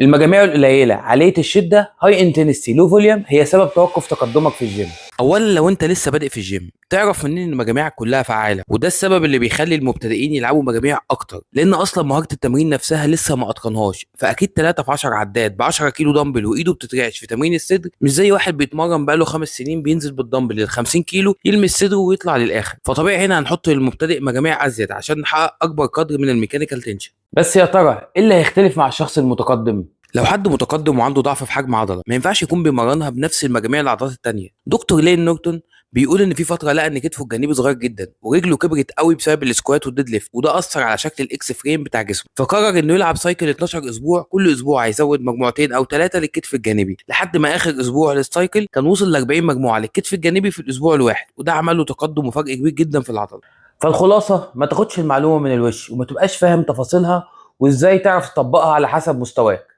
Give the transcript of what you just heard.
المجاميع القليلة عالية الشدة high intensity low volume هي سبب توقف تقدمك في الجيم. اولا، لو انت لسه بادئ في الجيم تعرف منين ان مجاميعك كلها فعاله؟ وده السبب اللي بيخلي المبتدئين يلعبوا مجاميع اكتر، لان اصلا مهارة التمرين نفسها لسه ما اتقنهاش. فاكيد 3 في 10 عدات ب 10 كيلو دمبل وايده بتترعش في تمرين الصدر مش زي واحد بيتمرن بقاله 5 سنين بينزل بالدمبل لل 50 كيلو، يلمس صدره ويطلع للاخر. فطبيعي هنا هنحط للمبتدئ مجاميع ازيد عشان نحقق اكبر قدر من ال mechanical tension. بس يا ترى ايه اللي هيختلف مع الشخص المتقدم؟ لو حد متقدم وعنده ضعف في حجم عضله، ما ينفعش يكون بيمرنها بنفس المجاميع العضلات التانية. دكتور لين نورتون بيقول ان في فترة لقى ان كتفه الجانبي صغير جدا ورجله كبرت قوي بسبب ال squat وال deadlift، وده اثر على شكل ال X frame بتاع جسمه. فقرر انه يلعب cycle 12 اسبوع، كل اسبوع هيزود مجموعتين او ثلاثة للكتف الجانبي، لحد ما اخر اسبوع لل cycle كان وصل ل 40 مجموعة للكتف الجانبي في الاسبوع الواحد، وده عمل له تقدم وفرق كبير جدا في العضله. فالخلاصه، ما تاخدش المعلومة من الوش وما تبقاش فاهم تفاصيلها وازاي تعرف تطبقها على حسب مستواك.